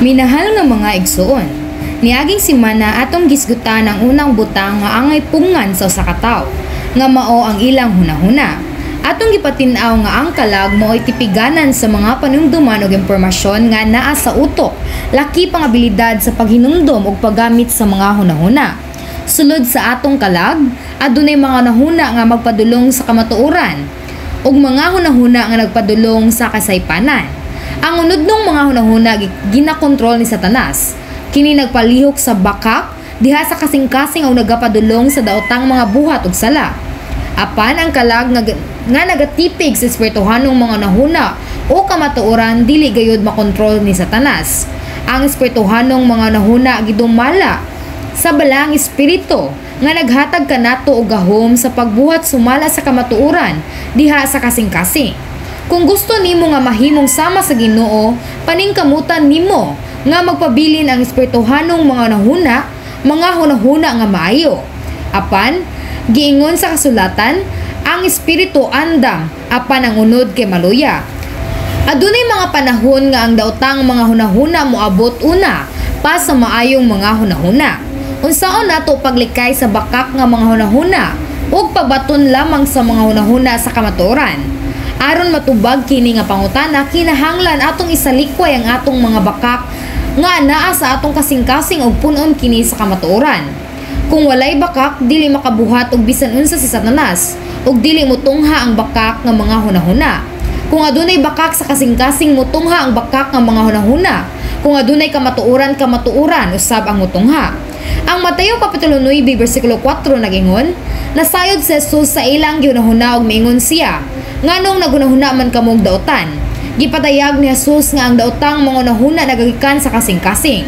Minahal nga mga igsuon, niaging semana atong gisgutan ang unang butang nga angay pungan sa usa ka tawo, nga mao ang ilang hunahuna. Atong gipatin-aw nga ang kalag mao'y tipiganan sa mga panumduman og impormasyon nga naa sa utok, laki pang abilidad sa paghinumdom ug paggamit sa mga hunahuna. Sulod sa atong kalag, adunay mga hunahuna nga magpadulong sa kamatuoran ug mga hunahuna nga nagpadulong sa kasaypanan. Ang unudnong mga hunahuna ginakontrol ni Satanas. Kini nagpalihok sa bakak diha sa kasing-kasing og nagapadulong sa daotang mga buhat ug sala. Apan ang kalag nga nagatipig sa espirituhanong mga hunahuna o kamatuoran dili gayud makontrol ni Satanas. Ang espirituhanong mga hunahuna gidumala sa balaang espiritu nga naghatag kanato og gahom sa pagbuhat sumala sa kamatuoran diha sa kasing-kasing. Kung gusto nimo nga mahimong sama sa Ginoo, paningkamutan nimo nga magpabilin ang espirituhanong mga hunahuna, mga hunahuna nga maayo. Apan, giingon sa kasulatan, ang espiritu andam, apan ang unod kay maluya. Adunay mga panahon nga ang daotang mga hunahuna moabot una pa sa maayong mga hunahuna. Unsaon nato paglikay sa bakak nga mga hunahuna ug pagbaton lamang sa mga hunahuna sa kamatuoran? Aron matubag kini nga pangutana, kinahanglan atong isalikway ang atong mga bakak nga naa sa atong kasing-kasing ug punon kini sa kamatuoran. Kung walay bakak, dili makabuhat og bisan unsa si Satanas ug dili motungha ang bakak nga mga hunahuna. Kung adunay bakak sa kasing-kasing, motungha ang bakak nga mga hunahuna. Kung adunay kamatuoran, kamatuoran usab ang motungha. Ang Mateo Kapitulo 9 bersikulo 4 nagingon, "Nasayod si Jesus sa ilang gihunahuna ug miingon siya, 'Nganong naghunahuna man kamog daotan?'" Gipadayag ni Jesus nga ang daotang mga hunahuna nagagikan sa kasing-kasing.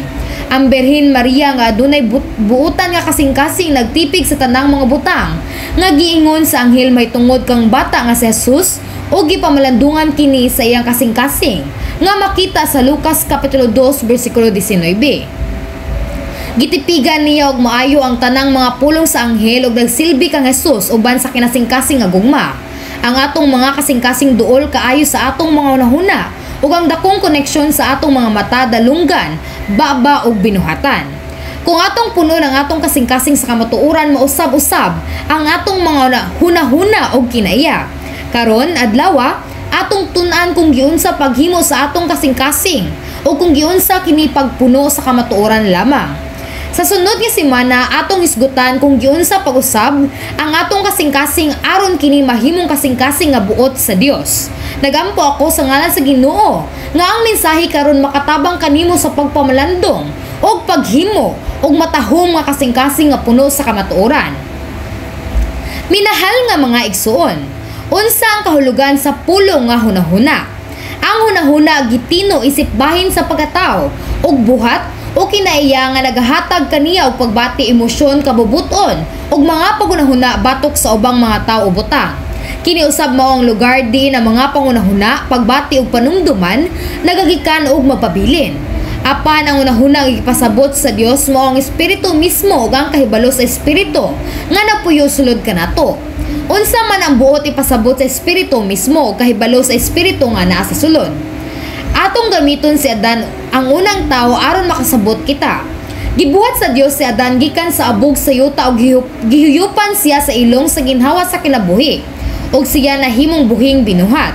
Ang Birhen Maria nga adunay buutan nga kasing-kasing nagtipig sa tanang mga butang nga giingon sa anghel mahitungod kang bata nga si Jesus ug gipamalandungan kini sa iyang kasing-kasing nga makita sa Lucas Kapitulo 2 bersikulo 19. Gitipigan niya og maayo ang tanang mga pulong sa anghel ug nagsilbi kang Jesus uban sa kinasingkasing nga gugma. Ang atong mga kasing-kasing duol kaayo sa atong mga hunahuna ug ang dakong koneksyon sa atong mga mata, dalunggan, baba ug binuhatan. Kung atong puno ng atong kasing-kasing sa kamatuoran, mausab-usab ang atong mga hunahuna ug kinaiya. Karon adlaw, atong tun-an kung giunsa paghimo sa atong kasing-kasing o kung giunsa kini pagpuno sa kamatuoran lamang. Sa sunod nga semana, atong hisgutan kung giunsa pag-usab ang atong kasing-kasing aron kini mahimong kasing-kasing nga buot sa Dios. Nagampo ako sa ngalan sa Ginoo nga ang mensahe karon makatabang kanimo sa pagpamalandong og paghimo og matahom nga kasing-kasing nga puno sa kamatuoran. Minahal nga mga igsuon, unsa ang kahulugan sa pulong nga hunahuna? Ang hunahuna gitino isip bahin sa pagkatao ug buhat o kinaiya nga nagahatag kaniya og pagbati, emosyon, kabubuton ug mga paghunahuna batok sa ubang mga tawo o butang. Kini usab mao ang lugar diin ang mga panghunahuna, pagbati ug panumduman nagagikan ug mapabilin. Apan ang hunahuna nga gipasabot sa Dios mao ang espiritu mismo ug ang kahibalo sa espiritu nga napuyo sulod kanato. Unsa man ang buot ipasabot sa espiritu mismo ug kahibalo sa espiritu nga naa sa sulod? Atong gamiton si Adan, ang unang tawo, aron makasabot kita. Gibuhat sa Dios si Adan gikan sa abog sa yuta ug gihuyupan siya sa ilong sa ginhawa sa kinabuhi ug siya nahimong buhing binuhat.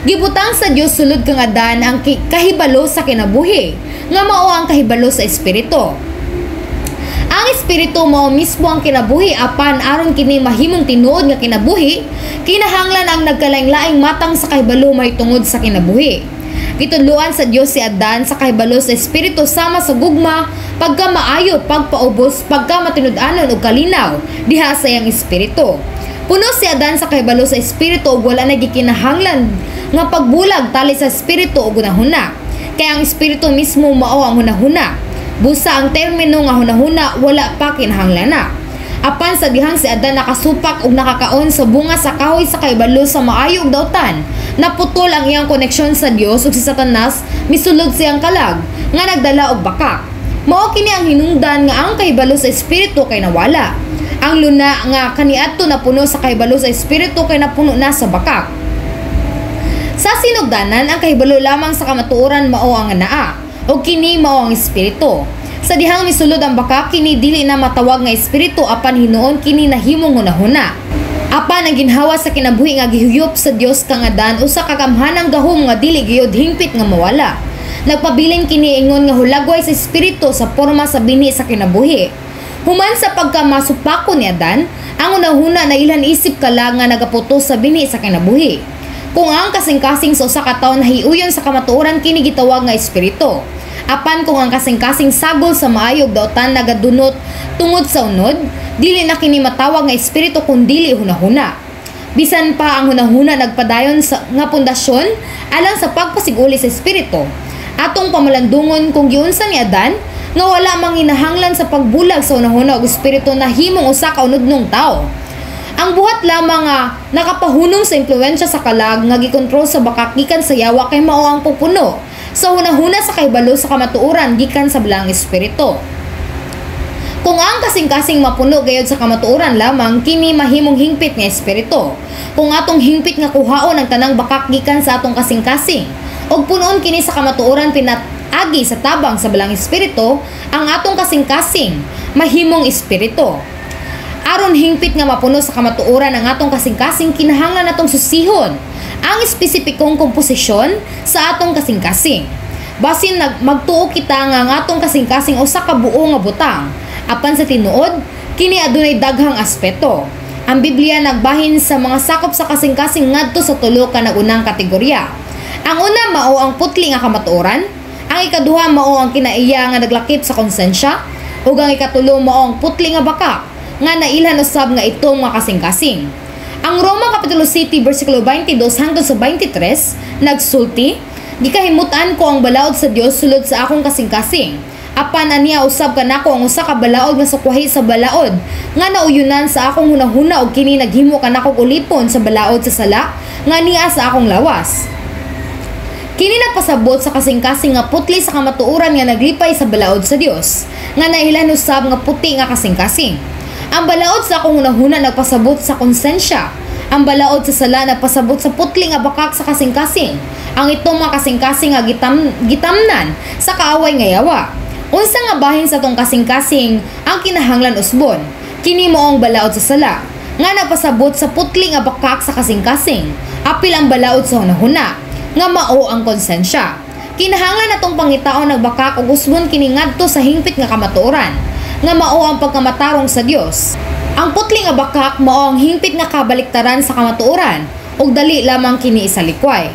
Gibutang sa Dios sulod kang Adan ang kahibalo sa kinabuhi nga mao ang kahibalo sa espiritu. Ang espiritu mao mismo ang kinabuhi, apan aron kini mahimong tinuod nga kinabuhi, kinahanglan ang nagkalaing-laing matang sa kahibalo mahitungod sa kinabuhi. Gitudloan sa Dios si Adan sa kahibalo sa espiritu sama sa gugma, pagkamaayo, pagpaubos, pagkamatinud-anon ug kalinaw diha sa iyang espiritu. Puno si Adan sa kahibalo sa espiritu ug wala na gikinahanglan nga pagbulag tali sa espiritu ug hunahuna. Kay ang espiritu mismo mao ang hunahuna. Busa ang termino nga hunahuna wala pa kinahanglan na. Apan sa dihang si Adan nakasupak ug nakakaon sa bunga sa kahoy sa kahibalo sa maayo ug dautan, naputol ang iyang koneksyon sa Dios ug si Satanas misulod siyang kalag nga nagdala og bakak. Mao kini ang hinungdan nga ang kahibalo sa espiritu kay nawala. Ang luna nga kaniadto napuno sa kahibalo sa espiritu kay napuno na sa bakak. Sa sinugdanan, ang kahibalo lamang sa kamatuoran mao ang naa. Ug kini mao ang espiritu. Sa dihang misulod ang bakak, kini dili na matawag nga espiritu apan hinuon kini nahimong hunahuna. Apan ang ginhawa sa kinabuhi nga gihuyop sa Dios kang Adan usa ka gamhanang gahom nga dili gayud hingpit nga mawala. Nagpabilin kini ingon nga hulagway sa espiritu sa porma sa binhi sa kinabuhi. Human sa pagkamasupako ni Adan, ang hunahuna na ilan isip kalag nga nagaputos sa binhi sa kinabuhi. Kung ang kasing-kasing sa usa ka tawo nahiuyon sa kamatuoran, kini gitawag nga espiritu. Apan kung ang kasing-kasing sagol sa maayo ug dautan nagadunot tungod sa unod, dili na kini matawag nga espiritu kun dili hunahuna. Bisan pa ang hunahuna nagpadayon sa nga pundasyon alang sa pagpasiguli sa espiritu. Atong pamalandungon kung giunsa ni Adan nga wala manginahanglan sa pagbulag sa hunahuna ug espiritu nahimong usa ka unodnong tawo. Ang buhat lamang nga nakapahunong sa impluwensya sa kalag nga gikontrol sa bakak gikan sa yawa kay mao ang pagpuno sa hunahuna sa kahibalo sa kamatuoran gikan sa Balaang Espiritu. Kung ang kasing-kasing mapuno gayod sa kamatuoran lamang, kini mahimong hingpit nga espiritu. Kung atong hingpit nga kuhaon ang tanang bakak gikan sa atong kasing-kasing ug punoon kini sa kamatuoran pinat-agi sa tabang sa Balaang Espiritu, ang atong kasing-kasing mahimong espiritu. Aron hingpit nga mapuno sa kamatuoran ang atong kasing-kasing, kinahanglan natong susihon ang espesipikong komposisyon sa atong kasing-kasing. Basin magtuo kita nga ang atong kasing-kasing usa ka buo nga butang, apan sa tinuod kini adunay daghang aspeto. Ang Biblia nagbahin sa mga sakop sa kasing-kasing ngadto sa tulo ka nagunang kategorya. Ang una mao ang putli nga kamatuoran, ang ikaduha mao ang kinaiya nga naglakip sa konsensya, ug ang ikatulo mao ang putli nga bakak nga nailhan usab nga itong mga kasing-kasing. Ang Roma Kapitulo 7 bersikulo 22 hangtod sa 23 nagsulti, "Gikahimut-an ko ang balaod sa Dios sulod sa akong kasing-kasing. Apan aniya usab kanako ang usa ka balaod nga sukwahi sa balaod nga nauyunan sa akong hunahuna ug kini naghimo kanako ulipon sa balaod sa sala nga niya sa akong lawas." Kini nagpasabot sa kasing-kasing nga putli sa kamatuoran nga naglipay sa balaod sa Dios, nga nailhan usab nga puti nga kasing-kasing. Ang balaod sa akong hunahuna nagpasabot sa konsensya. Ang balaod sa sala nagpasabot sa putli nga bakak sa kasing-kasing. Ang itong mga kasing-kasing nga gitamnan sa kaaway nga yawa. Unsa nga bahin sa tong kasing-kasing ang kinahanglan usbon? Kini mao ang balaod sa sala nga nagpasabot sa putli nga bakak sa kasing-kasing. Apil ang balaod sa hunahuna nga mao ang konsensya. Kinahanglan natong pangitaon nagbakak ug usbon kini ngadto sa hingpit nga kamatuoran nga mao ang pagkamatarong sa Dios. Ang putli nga bakak mao ang hingpit nga kabaliktaran sa kamatuoran ug dali lamang kini isalikway.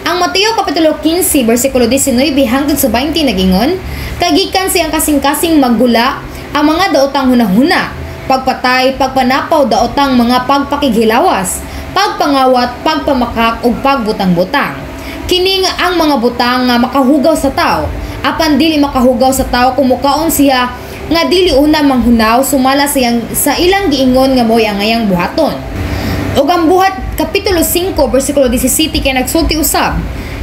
Ang Mateo Kapitulo 15 bersikulo 19 hangtod sa 20 nagingon, "Kagikan siyang kasing-kasing maggula ang mga daotang hunahuna, pagpatay, pagpanapaw, daotang mga pagpakighilawas, pagpangawat, pagpamakak ug pagbutang-butang. Kini nga ang mga butang nga makahugaw sa tao, apan dili makahugaw sa tao kung mukaon siya nga dili una manghunaw sumala sa ilang giingon nga mo'y angayang buhaton." Ug ang Buhat Kapitulo 5 bersikulo 17 kay nagsulti usab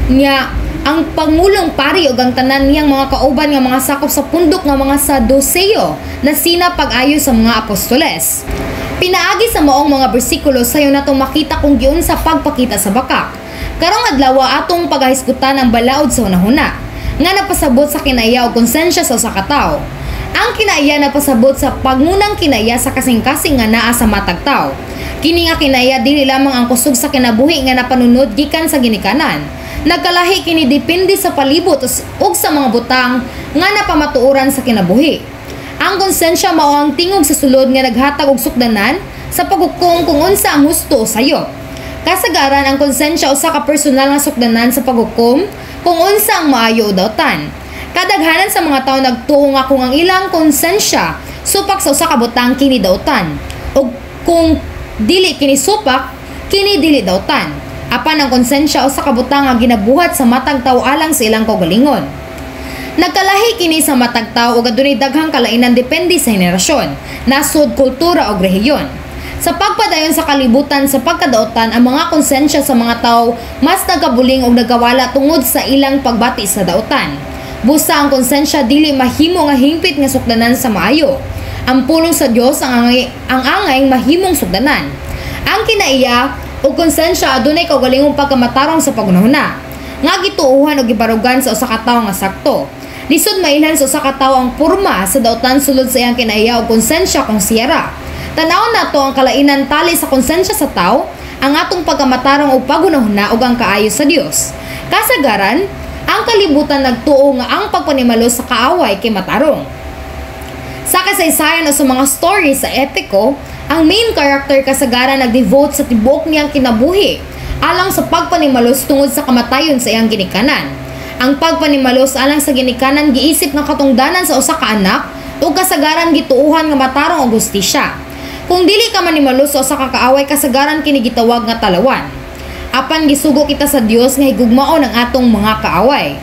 nga ang pangulong pari ug ang tanan niyang mga kauban nga mga sakop sa pundok nga mga Saduseo na sina pag-ayo sa mga apostoles. Pinaagi sa maong mga bersikulo, sayo natong makita kung giunsa pagpakita sa bakak. Karong adlaw atong pagahisgutan ang balaod sa hunahuna nga napasabot sa kinaiya o konsensya sa usa ka tawo. Ang kinaiya napasabot sa pagngunang kinaiya sa kasing-kasing nga naa sa matag tawo. Kini nga kinaiya dili lamang ang kusog sa kinabuhi nga napanunod gikan sa ginikanan. Nagkalahi kini depende sa palibot ug sa mga butang nga napamatuoran sa kinabuhi. Ang konsensya mao ang tingog sa sulod nga naghatag og sukdanan sa paghukom kung unsa ang husto o sayop. Kasagaran ang konsensya usa ka personal nga sukdanan sa paghukom kung unsa ang maayo o dautan. Kadaghanan sa mga tawo nagtuo nga kung ang ilang konsensya supak sa usa ka butang, kini dautan, ug kung dili kini supak, kini dili dautan. Apan ang konsensya usa ka butang nga ginabuhat sa matag tawo alang sa ilang kaugalingon. Nagkalahi kini sa matag tawo ug adunay daghang kalainan depende sa henerasyon, nasod, kultura ug rehiyon. Sa pagpadayon sa kalibutan sa pagkadaotan, ang mga konsensya sa mga tawo mas nagkabuling ug nagkawala tungod sa ilang pagbati sa dautan. Busa ang konsensya dili mahimo nga hingpit nga sukdanan sa maayo. Ang pulong sa Dios ang angay mahimong sukdanan. Ang kinaiya ug konsensya adunay kaugalingong pagkamatarong sa paghunahuna nga gituohan og gibarugan sa usa ka tawo nga sakto. Lisod mailhan sa usa ka tawo ang porma sa dautan sulod sa iyang kinaiya o konsensya kung siya ra. Tan-awon nato ang kalainan tali sa konsensya sa tawo, ang atong pagkamatarong o paghunahuna ug ang kaayo sa Dios. Kasagaran, ang kalibutan nagtuo nga ang pagpanimalos sa kaaway kay matarong. Sa kasaysayan o sa mga story sa epiko, ang main character kasagaran nagdevote sa tibuok niyang kinabuhi alang sa pagpanimalos tungod sa kamatayon sa iyang ginikanan. Ang pagpanimalos alang sa ginikanan giisip nga katungdanan sa usa ka anak ug kasagaran gituohan nga matarong og hustisya. Kung dili ka manimalos sa usa ka kaaway, kasagaran kini gitawag nga talawan. Apan gisugo kita sa Dios nga higugmaon ang atong mga kaaway.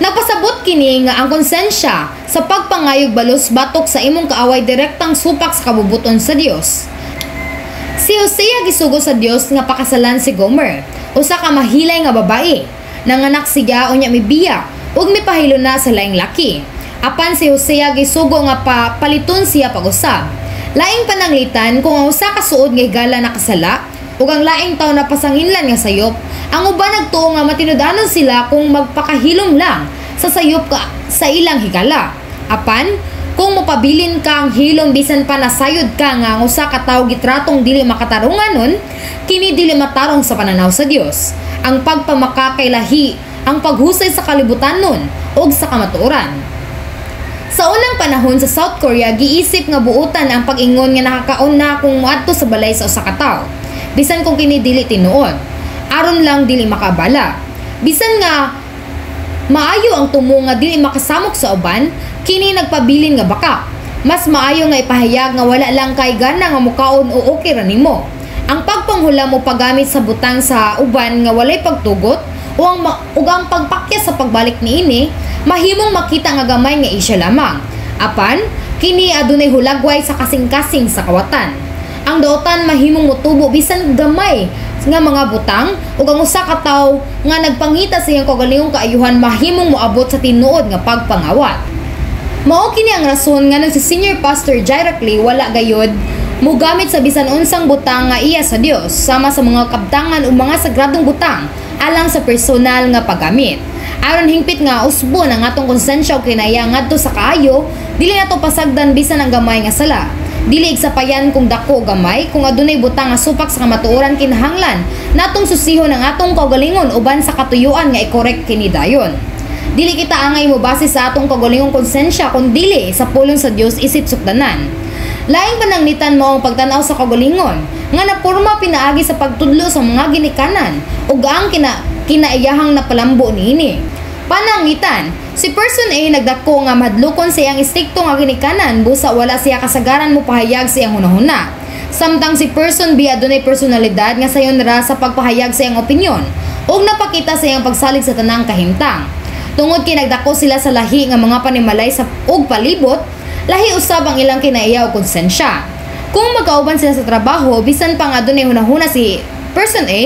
Nagpasabot kini nga ang konsensya sa pagpangayog balos batok sa imong kaaway direktang supak sa kabubuton sa Dios. Si Hosea gisugo sa Dios nga pakasalan si Gomer, usa ka mahilay nga babae. Nanganak siya unya mibiya ug mipahilo na sa laing laki. Apan si Hosea gisugo nga paliton siya pag-usab. Laing pananglitan kung ang usa ka suod nga higala nakasala ug ang laing tawo napasanginlan nga sayop, ang uban nagtuo nga matinud-anon sila kung magpakahilom lang sa sayop ka sa ilang higala. Apan kung mopabilin ka ang hilom bisan pa nasayod ka nga ang usa ka tawo gitratong dili makatarunganon, kini dili matarong sa pananaw sa Dios. Ang pagpamaka kay lahi ang paghusay sa kalibutan nun ug sa kamatuoran. Sa unang panahon sa South Korea, giisip nga buutan ang pag-ingon nga nakakaon na kung moadto sa balay sa usa ka tawo. Bisan kung kini dili tinuod, aron lang dili makaabala. Bisan nga maayo ang tumo nga dili makasamok sa uban, kini nagpabilin nga baka. Mas maayo nga ipahayag nga wala lang kay gana nga mukaon o okay ra nimo. Ang pagpanghulam o paggamit sa butang sa uban nga walay pagtugot o ug ang pagpakyas sa pagbalik niini mahimong makita nga gamay nga isya lamang. Apan kini adunay hulagway sa kasing-kasing sa kawatan. Ang dautan mahimong motubo bisan gamay nga mga butang ug ang usa ka tawo nga nagpangita sa iyang kaugalingong kaayuhan mahimong moabot sa tinuod nga pagpangawat. Mao kini ang rason nga si Senior Pastor Jairo Clay wala gayod mogamit sa bisan unsang butang nga iya sa Dios sama sa mga kabtangan o mga sagradong butang alang sa personal nga paggamit. Aron hingpit nga usbon ang atong konsensya o kinaya ngadto sa kaayo, dili nato pasagdan bisan ang gamay nga sala. Dili igsapayan kung dako o gamay, kung adunay butang nga supak sa kamatuoran, kinahanglan natong susihon ang atong kaugalingon uban sa katuyuan nga i-correct kini dayon. Dili kita angay mo base sa atong kaugalingong konsensya kun dili sa pulong sa Dios isip sukdanan. Laing pananglitan mo ang pagtan-aw sa kaugalingon nga napurma pinaagi sa pagtudlo sa mga ginikanan ug ang kinaiyahang napalambo niini. Pananglitan, si person A nagdako nga mahadlokon sa iyang istrikto nga ginikanan busa wala siya kasagaran mo pahayag sa iyang hunahuna. Samtang si person B adunay personalidad nga sayon ra sa pagpahayag sa iyang opinyon ug napakita sa iyang pagsalig sa tanang kahimtang. Tungod kay nagdako sila sa lahi nga mga panimalay sa ug palibot, lahi usab ang ilang kinaiya o konsensya. Kung magkauban sila sa trabaho, bisan pa nga adunay hunahuna si person A,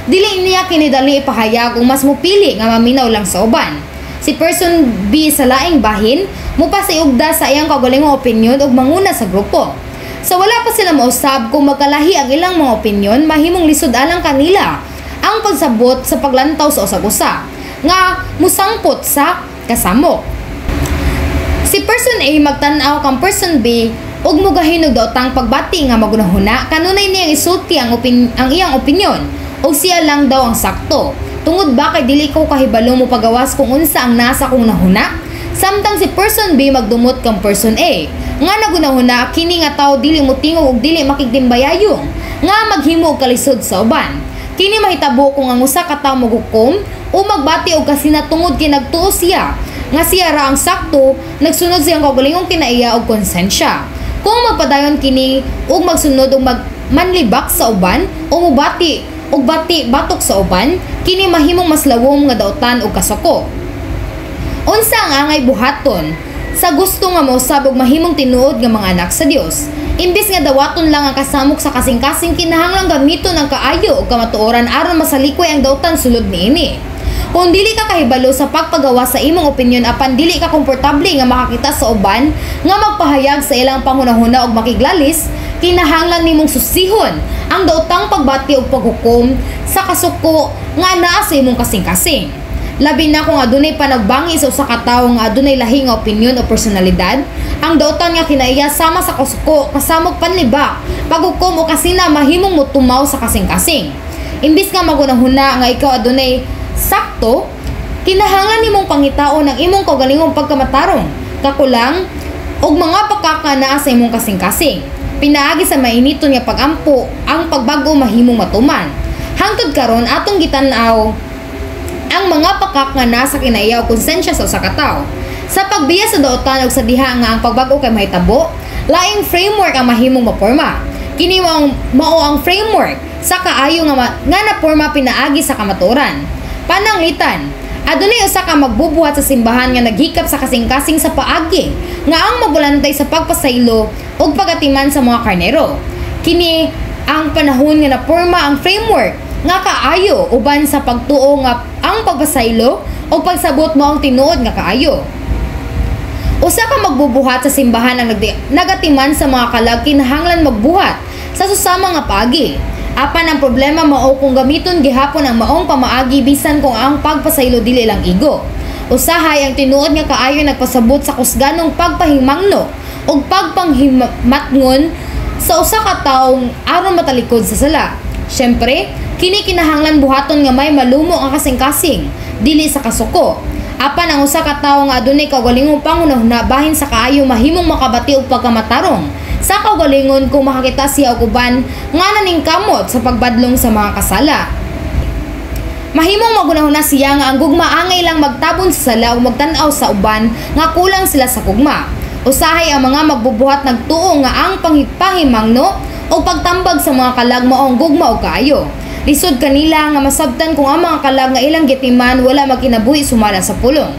dili niya kinidali ipahayag ug mas mopili nga maminaw lang sa uban. Si person B sa laing bahin, mopasiugda sa iyang kaugalingong opinyon ug manguna sa grupo. Sa wala pa sila mausab kung magkalahi ang ilang mga opinyon, mahimong lisod alang kanila ang pagsabot sa paglantaw sa usag-usa nga musangpot sa kasamok. Si person A magtan-aw kang person B ug mugahin og daotang pagbati nga magunahuna kanunay niyang isulti ang iyang opinyon ug siya lang daw ang sakto. Tungod ba kay dili ko kahibalo mo pagawas kung unsa ang nasa kong nahuna? Samtang si person B magdumot kang person A nga nagunahuna kini nga tawo dili motingog ug dili makigtimbayayong nga maghimo og kalisod sa uban. Kini mahitabo kung ang usa ka tawo mogukom o magbati og kasina tungod kay nagtuo siya nga siya ra ang sakto, nagsunod siyang kaugalingong kinaiya og konsensya. Kung magpadayon kini ug magsunod og manlibak sa uban o mobati og bati batok sa uban, kini mahimong mas lawom nga dautan og kasuko. Unsa ang angay buhaton sa gusto nga mosab og mahimong tinuod nga mga anak sa Dios? Imbis nga dawaton lang ang kasamok sa kasing-kasing, kinahanglang gamiton ang kaayo ug kamatuoran aron masalikoy ang dautan sulod niini. Kung dili ka kahibalo sa pagpagawa sa imong opinyon apan dili ka komportable nga makakita sa uban nga magpahayag sa ilang panghunahuna og makiglalis, kinahanglan nimong susihon ang daotang pagbati og paghukom sa kasuko nga naa sa imong kasing-kasing. Labi na kung adunay panagbangi sa usa ka tawo nga adunay lahi nga opinyon o personalidad, ang dautan nga kinaiya sama sa kasuko, kasamok, panlibak, paghukom o kasina mahimong motumaw sa kasing-kasing. Imbis nga magunahuna nga ikaw adunay sakto, kinahanglan nimong pangitaon ang imong kaugalingong pagkamatarong, kakulang ug mga pakaka naa sa imong kasing-kasing. Pinaagi sa mainiton nga pagampo, ang pagbag-o mahimong matuman. Hangtod karon atong gitan-aw ang mga pakak nga nasa kinaiya o konsensya sa usa ka tawo. Sa pagbiya sa daotan og sa diha nga ang pagbag-o kay mahitabo, laing framework ang mahimong maporma. Kini mao ang framework sa kaayo nga naporma pinaagi sa kamatuoran. Pananglitan, adunay usa ka magbubuhat sa simbahan nga naghikap sa kasing-kasing sa paagi nga ang magulantay sa pagpasaylo ug pagatiman sa mga karnero. Kini ang panahon nga naporma ang framework nga kaayo uban sa pagtuo nga ang pagpasaylo o pagsabot mao ang tinuod nga kaayo. Usa ka magbubuhat sa simbahan ang nagatiman sa mga kalag kinahanglan magbuhat sa susama nga paagi. Apan ang problema mao kung gamiton gihapon ang maong pamaagi bisan kung ang pagpasaylo dili lang igo. Usahay ang tinuod nga kaayo nagpasabot sa kusganong pagpahimangno ug pagpanghimatngon sa usa ka tawo aron matalikod sa sala. Syempre, kini kinahanglan buhaton nga may malumo ang kasing-kasing, dili sa kasuko. Apan ang usa ka tawo nga adunay kaugalingong panghunahuna bahin sa kaayo mahimong makabati og pagkamatarong sa kaugalingon kung makakita siya og uban nga naningkamot sa pagbadlong sa mga kasala. Mahimong magunahuna siya nga ang gugma angay lang magtabon sa sala o magtan-aw sa uban nga kulang sila sa gugma. Usahay ang mga magbubuhat nagtuo nga ang pangipahimangno o pagtambag sa mga kalag mao ang gugma o kaayo. Lisod kanila nga masabtan kung ang mga kalag nga ilang gitiman wala magkinabuhi sumala sa pulong.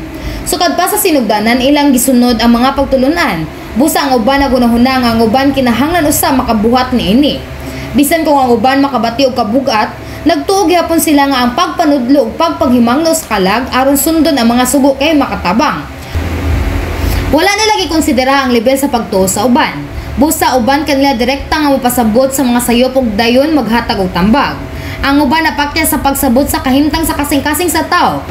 Sukad pa sa sinugdanan, ilang gisunod ang mga pagtulunan. Busa ang uban nagunahuna nga ang uban kinahanglan usa makabuhat niini. Bisan kung ang uban makabati og kabugat, nagtuo gihapon sila nga ang pagpanudlo ug pagpaghimangno sa kalag aron sundon ang mga sugo kay makatabang. Wala nila gikonsidera ang lebel sa pagtuo sa uban. Busa uban kanila direkta nga mopasabot sa mga sayop ug dayon maghatag og tambag. Ang uban napakya sa pagsabot sa kahimtang sa kasing-kasing sa tao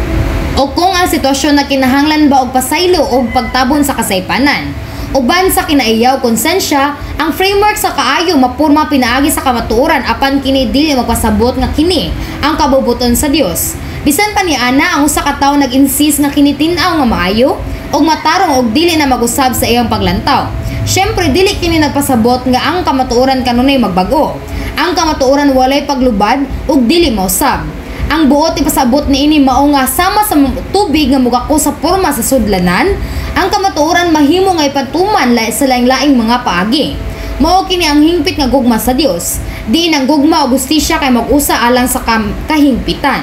o kung ang sitwasyon na kinahanglan ba og pasaylo o pagtabon sa kasaypanan. Uban sa kinaiya o konsensya, ang framework sa kaayo mapurma pinaagi sa kamatuoran, apan kini dili magpasabot nga kini ang kabubuton sa Dios. Bisan pa ni ana, ang usa ka tawo nag-insist nga kini tin-aw nga maayo ug matarong og dili na mag-usab sa iyang paglantaw. Syempre dili kini nagpasabot nga ang kamatuoran kanunay magbag-o. Ang kamatuoran walay paglubad ug dili mausab. Ang buot ipasabot niini mao nga sama sa tubig nga mugako sa porma sa sudlanan, ang kamatuoran mahimo nga ipatuman sa laing-laing mga paagi. Mao kini ang hingpit nga gugma sa Dios. Diin ang gugma o gustisya kay mag-usa alang sa kahingpitan.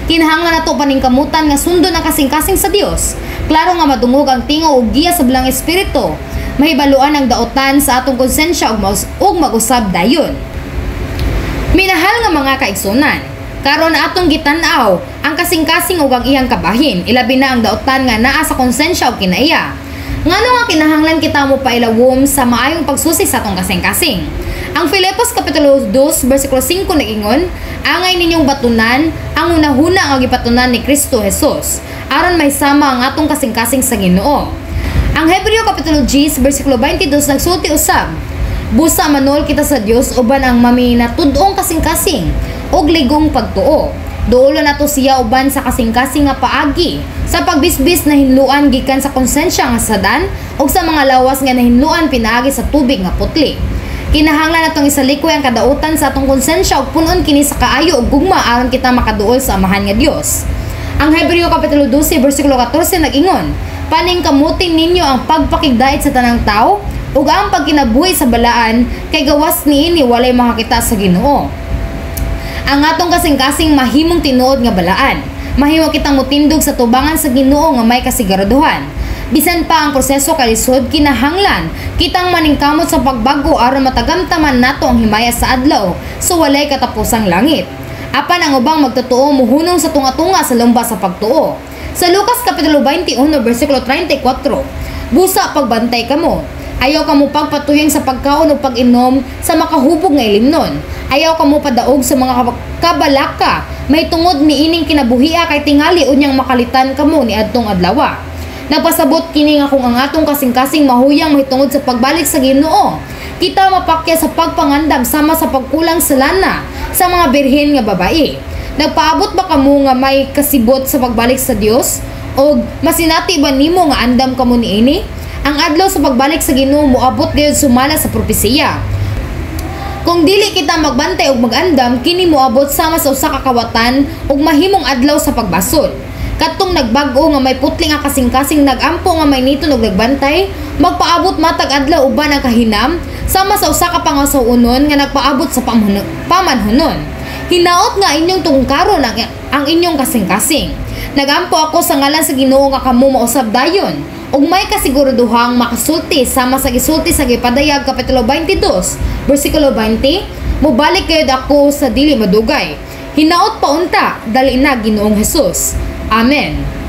Kinahanglan nato paningkamutan nga sundon ang kasing-kasing sa Dios. Klaro nga madungog ang tingog ug giya sa Balaang Espiritu. Mahibaluan ang daotan sa atong konsensya ug mag-usab dayon. Minahal nga mga kaigsunan, karon atong gitan-aw ang kasing-kasing ug ang iyang kabahin, ilabi na ang daotan nga naa sa konsensya ug kinaiya. Ngano nga kinahanglan kita mo pailawom sa maayong pagsusi sa atong kasing-kasing? Ang Filipos Kapitulo 2 versikulo 5 nag-ingon, angay ninyong batunan ang hunahuna nga gipatunan ni Kristo Jesus aron mahisama ang atong kasing-kasing sa Ginoo. Ang Hebreo Kapitulo 10 versikulo 22 nagsulti usab, busa manol kita sa Dios uban ang maminatud-ong kasing-kasing ug ligong pagtuo. Duolo nato siya uban sa kasing-kasing nga paagi sa pagbisbis na hinluan gikan sa konsensya nga sadan ug sa mga lawas nga nahinluan pinaagi sa tubig nga putli. Kinahanglan natong isalikoy ang kadautan sa atong konsensya ug punon kini sa kaayo ug gugma aron kita makaduol sa Amahan nga Dios. Ang Hebreo Kapitulo 12 versikulo 14 nag-ingon, paningkamutin ninyo ang pagpakigdait sa tanang tao ug ang pagkinabuhi sa balaan kay gawas niini walay makakita sa Ginoo. Ang atong kasing-kasing mahimong tinuod nga balaan. Mahimo kitang motindog sa tubangan sa Ginoo nga may kasiguraduhan. Bisan pa ang proseso kalisod, kinahanglan kitang maningkamot sa pagbago aron matagamtaman nato ang himaya sa adlaw so walay katapusang langit. Apan ang ubang magtotoo muhunong sa tunga-tunga sa lumba sa pagtuo. Sa Lucas Kapitulo 21 versikulo 34, busa pagbantay kamo, Ayaw kamo pagpatuyang sa pagkaon o pag-inom sa makahubog nga ilimnon. Ayaw kamo padaog sa mga kabalaka mahitungod niining kinabuhia kay tingali unyang makalitan kamo niadtong adlawa. Nagpasabot kini nga kung ang atong kasing-kasing mahuyang mahitungod sa pagbalik sa Ginoo, kita mapakya sa pagpangandam sama sa pagkulang sa lana sa mga birhen nga babae. Nagpaabot ba kamo nga may kasibot sa pagbalik sa Dios? O masinati ba nimo nga andam kamo niini? Ang adlaw sa pagbalik sa Ginoo moabot gayud sumala sa propesiya. Kung dili kita magbantay ug magandam, kini moabot sama sa usa ka kawatan ug mahimong adlaw sa pagbasol. Kadtong nagbag-o nga may putli nga kasing-kasing, nagampo nga may niton ug nagbantay, magpaabot matag adlaw uban ang kahinam, sama sa usa ka pangasaw-onon nga nagpaabot sa pamanhunon. Hinaot nga inyong tungkaron ang inyong kasing-kasing. Nagampo ako sa ngalan sa Ginoo nga kamo mausab dayon ug may kasiguraduhang makasulti sama sa gisulti sa Gipadayag kapitulo 22 bersikulo 20, "Mobalik gayud ako sa dili madugay." Hinaot paunta, dali na, Ginoong Hesus. Amen.